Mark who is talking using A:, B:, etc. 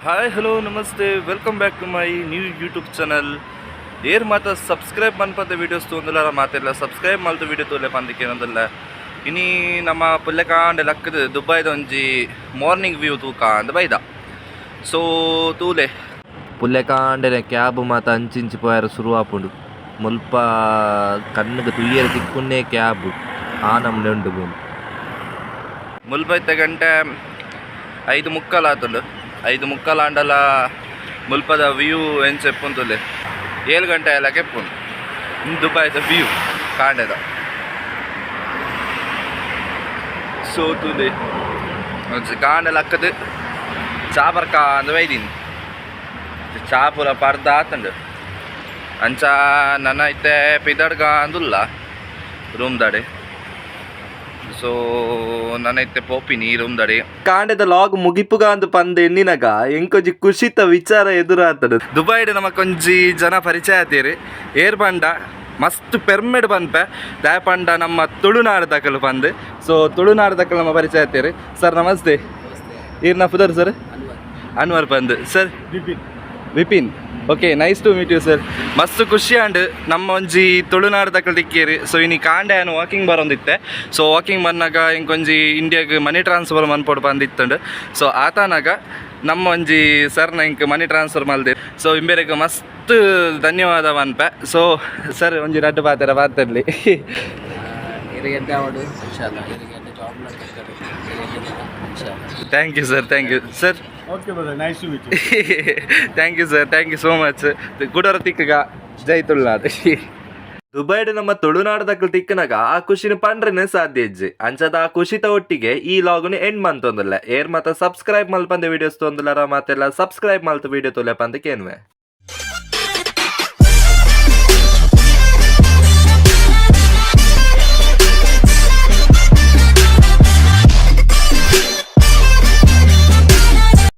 A: Hi, hello, namaste, welcome back to my new YouTube channel. ಏರ್ ಮಾತ subscribe ಮನ್ಪಂತ videos ತೂಂದುಲ್ಲ, ಮಾತೆಲ್ಲ subscribe ಮಲ್ತು video ತೂಲೆ ಪಂದಿಕೆ ಏನೊಂದಲ್ಲ. ಇನಿ ನಮ್ಮ ಪುಲ್ಲೆಕಾಂಡೆ ಲಕ್ಕದ ದುಬೈದ ಒಂಜಿ ಮಾರ್ನಿಂಗ್ ವ್ಯೂ ತೂಕ ಅಂದ್ ಬೈದ. ಸೊ ತೂಲೆ, ಪುಲ್ಲೆಕಾಂಡೆನೆ ಕ್ಯಾಬ್ ಮಾತ ಅಂಚಿಂಚಿ ಪೋಯರ ಶುರು ಆಪುಂಡು. ಮುಲ್ಪ ಕಣ್ಣಿಗೆ ತುಯ್ಯರೆ ತಿಕ್ಕುನ್ನೇ ಕ್ಯಾಬ್, ಆ ನಮ್ನೆ ಉಂಡು ಮೂಲು. ಮುಲ್ಪ ಇತ್ತೆ ಗಂಟೆ 5:45 ಆತುಂಡು. 5:45 ಆಂಡಲ ಮುಲ್ಪದ ವ್ಯೂ ಎಂಚ ಎಪ್ಪುಂತುಲೆ, 7 ಗಂಟೆ ಎಲ್ಲ ಕೆಪ್ಪುಂಡು ದುಬೈದ ವ್ಯೂ ಕಾಂಡೆದ. ಸೊ ತೂಲೆ, ಒಂಜಿ ಕಾಂಡೆ ಲಕ್ಕದು ಚಾ ಪರ್ಕ ಅಂದ್ ಬೈದಿನಿ. ಚಾ ಪೂರ ಪರ್ದ ಆತುಂಡು. ಅಂಚ ನನ ಇತ್ತೆ ಪಿದಡ್ಗ ಅಂದುಲ್ಲ ರೂಮ್ ದಾಡೆ. ಸೊ ನನ ಇತ್ತೆ ಪೋಪಿನಿ ರೂಮ್ ದಾಡೆ. ಕಾಂಡೆದ ಲಾಗ್ ಮುಗಿಪುಗ ಅಂದ್ ಪಂದ್ ಎಣ್ಣಿನಗ ಎಂಕೊಂಜಿ ಖುಷಿತ ವಿಚಾರ ಎದುರಾತದ. ದುಬೈಡ್ ನಮಕೊಂಜಿ ಜನ ಪರಿಚಯ ಆತೀರಿ. ಏರ್ ಪಂಡ ಮಸ್ತ್ ಪೆರ್ಮೆಡ್ ಪನ್ಪೆ, ದಾಯ ಪಂಡ ನಮ್ಮ ತುಳುನಾಡು ದಕಲು ಪಂದ್. ಸೊ ತುಳುನಾಡು ದಕಲು ನಮ್ಮ ಪರಿಚಯ ಆತೀರಿ. ಸರ್, ನಮಸ್ತೆ. ಈರ್ನ ಪುದರ್ ಸರ್? ಅನ್ವರ್ ಪಂದ್ sir. Vipin. Okay, nice to meet you, sir. ಮಸ್ತ್ ಖುಷಿ ಆಂಡ್ ನಮ್ಮ ಒಂಜಿ ತುಳುನಾಡು ದಕಲ್ ತಿಕ್ಕೇರಿ. ಸೊ ಇನಿ ಕಾಂಡೆ ಯಾನ್ ವಾಕಿಂಗ್ ಬರೋಂದಿತ್ತೆ. ಸೊ ವಾಕಿಂಗ್ ಬಂದಾಗ ಇಂಕೊಂಜಿ ಇಂಡಿಯಾಗ್ ಮನಿ ಟ್ರಾನ್ಸ್ಫರ್ ಮನ್ಪೊಡು ಬಂದಿತ್ತಂಡು. ಸೊ ಆತನಾಗ ನಮ್ಮ ಒಂಜಿ ಸರ್ನ ಇಂಕ್ ಮನಿ ಟ್ರಾನ್ಸ್ಫರ್ ಮಲ್ದೆ. ಸೊ ಇಂಬೆರೆಗ್ ಮಸ್ತ್ ಧನ್ಯವಾದ ಪನ್ಪೆ. ಸೊ ಸರ್, ಒಂಜಿ ರಡ್ಡು ಪಾತೆರ ಪಾತೆರ್ಲಿ.
B: ಇರಿಗೆಡ್ಡೆ ಆವಡು, ಇನ್ಶಾಲ್ಲ. ಇರಿಗೆಡ್ಡೆ job ಇನ್ಶಾಲ್ಲ.
A: Thank you, sir. Thank you, sir.
C: Okay, brother. Nice to meet you.
A: Thank you, sir. Thank you so much. ಕುಡರ ತಿಕ್ಕಗ. ಜೈ ತುಳುನಾಡು. ದುಬೈಡ್ ನಮ್ಮ ತುಳುನಾಡದಕ್ಲು ತಿಕ್ಕನಾಗ ಆ ಖುಷಿನ ಪಂಡ್ರೆನೆ ಸಾಧ್ಯ ಇಜ್ಜಿ. ಅಂಚದ ಆ ಖುಷಿತ ಒಟ್ಟಿಗೆ ಈ ಲಾಗ್ನು ಎಂಡ್ ಮಂತೊಂದುಲ್ಲ. ಏರ್ ಮಾತ ಸಬ್ಸ್ಕ್ರೈಬ್ ಮಲ್ಪಂದೆ ವಿಡಿಯೋಸ್ ತೊಂದುಲಾರ, ಮಾತೆಲ್ಲ ಸಬ್ಸ್ಕ್ರೈಬ್ ಮಲ್ತು ವಿಡಿಯೋ ತೂಲೆ ಪಂದ್ ಕೇನ್ವೆ.